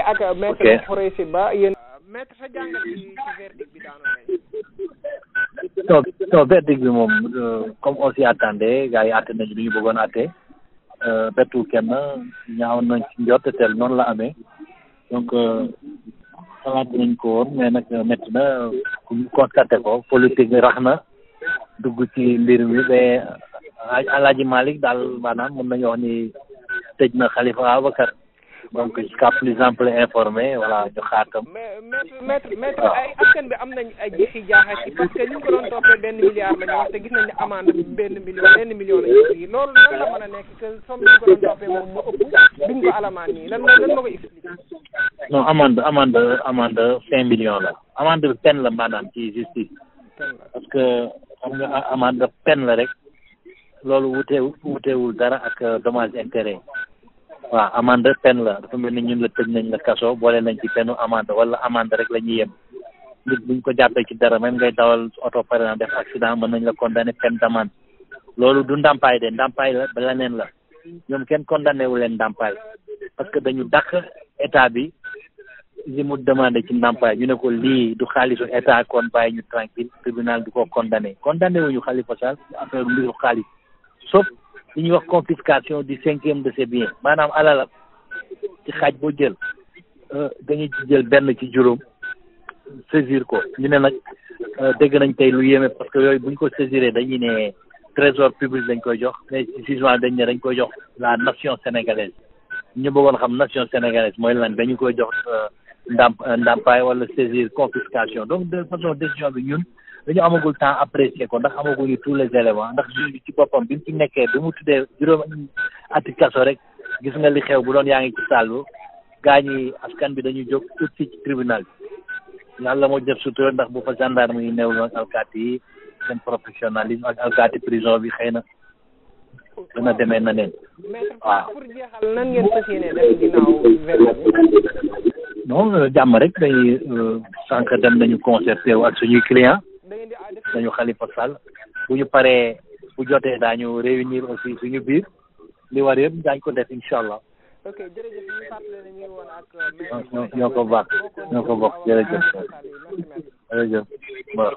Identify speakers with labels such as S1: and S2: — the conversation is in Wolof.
S1: ak maître Khoureyssi Ba yéen maître sa jàngat ci verdict bi daanu tey.
S2: non verdict bi moom comme on s'y attendait gars yi àtte nañu lu ñu bëggoon àtte bettu kenn ñaaw nañ ci njort te noonu la amee donc xalaat nañ ko woon mais nag métti na ku ñu constaté ko politique rax na dugg ci mbir mi ba Alaaji Malick daal maanaam mën nañu wax ni tëj na Khalifa Ababacar donc jusqu'à plus ample informé voilà ñu xaatam.
S1: mais maître ay askan bi am nañ ay jixi jaaxa ci parce que ñu ngi ko doon toppee $1 milliard lañu wax te gis nañ ne amende $1 million lañu ci loolu lan la mën a nekk que somme bi ñu ko doon toppee moom moo ëpp duñ ko alamaan nii lan ma ko expliquer.
S2: non amende 5 millions la amende bi peine la maanaam ci justice parce que xam nga amende peine la rek loolu wutewul dara ak dommage intérêt waaw amende peine la dafa mel ni ñun la tëj nañ la kaso boole nañ ci peine amende wala amende rek la ñuy yem nit buñ ko jàppee ci dara même ngay dawal oto par exemple def accident mën nañ la condamné peine d'amende loolu du ndàmpaay de ndàmpaay la ba leneen la ñoom kenn condamné wu leen ndàmpaay parce que dañu dàq état bi li mu demandé ci ndàmpaay ñu ne ko lii du xaalisu état kon bàyyi ñu tranquille tribunal du ko condamné wuñu Khalifa Sall affaire mbiru xaalis sauf li ñuy wax confiscation du 5e de ses biens maanaam alala ci xaaj boo jël dañuy ci jël benn ci juróom saisir ko ñu ne nag dégg nañ tey lu yéeme parce que yooyu buñ ko saisiré dañuy ne trésor public dañ koy jox mais ci jugement dañ ne dañ koy jox la nation sénégalaise ñu bëggoon xam nation sénégalaise mooy lan dañu koy jox ndàmpaay wala saisir confiscation donc de façon décision bi ñun dañu amagul temps apprécier ko ndax amaguñu tous les éléments ndax juge bi ci boppam bi mu ci nekkee bi mu tuddee juróom ati kaso rek gis nga li xew bu doon yaa ngi ci salle bu gaa ñi askan bi dañuy jóg tout ci tribunal bi yàlla moo def sutura ndax bu fa gendarme yi néew loon alkaati yi seen professionnalisme ak alkaati prison bi xëy na dina demee na neen waaw.
S1: pour jeexal nan ngeen fas yéene def ginnaaw verdict
S2: non jàmm rek dañuy sànq dem nañu concerté wu ak suñuy client dañu Khalifa Sall bu ñu paree bu jotee daañu réunir aussi suñu biir li war yëpp daañu ko def incha allah.
S1: ok jërëjëf ñu fàttali ne ñu ngi woon ak
S2: ñoo ko bokk jërëjëf jërëjëf waaw.